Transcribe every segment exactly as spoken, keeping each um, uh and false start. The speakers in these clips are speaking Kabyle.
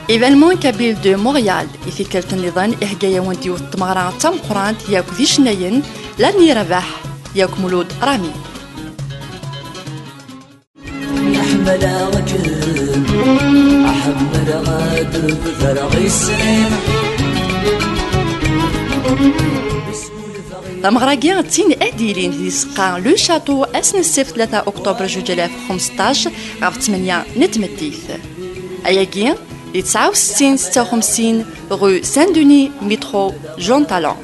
Événements kabyles de Montréal, i tikkelt nniḍen ihegga-yawen-d yiwet n tmeɣra d tameqqrant yakk d icennayen, Lani Rabaḥ yakk Mulud Rami. Tameɣra-agi d tin ad d-yilin di tzeqqa Le Château ass n ssebt tlata octobre juǧ alaf xemseṭṭac ɣef tmenya n tmeddit. Ayagi di tesɛa u settin setta u xemsin rue Saint-Denis, métro Jean Talon.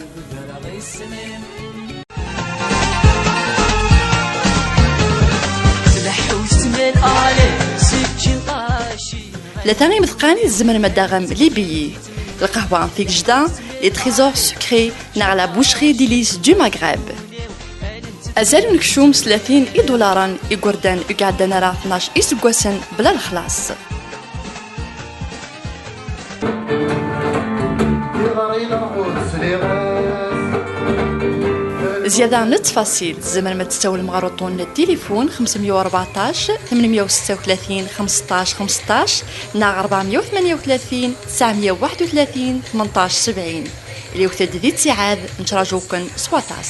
Tlata imeḍqan i tzemrem ad d-taɣem les billets, lqahwa tigejda, les trésors secrets neɣ la boucherie délices du Maghreb. Azal unekcum s tlatin idularen, igerdan ur iɛeddan ara tnac iseggasen bla lexlaṣ. Zyada n ttfaṣil, tzemrem ad tsawlem ɣer uṭṭun n tilifun xemsa meyya u rbeɛṭac, tmanmeyya u setta u tlatin, xemseṭṭac xemseṭṭac neɣ rebɛemeyya u tmenya u tlatin, tesɛemeyya u waḥed u tlatin, tmenṭac sebɛin. Liwet-d di ttiɛad, nettraǧu-ken s waṭas.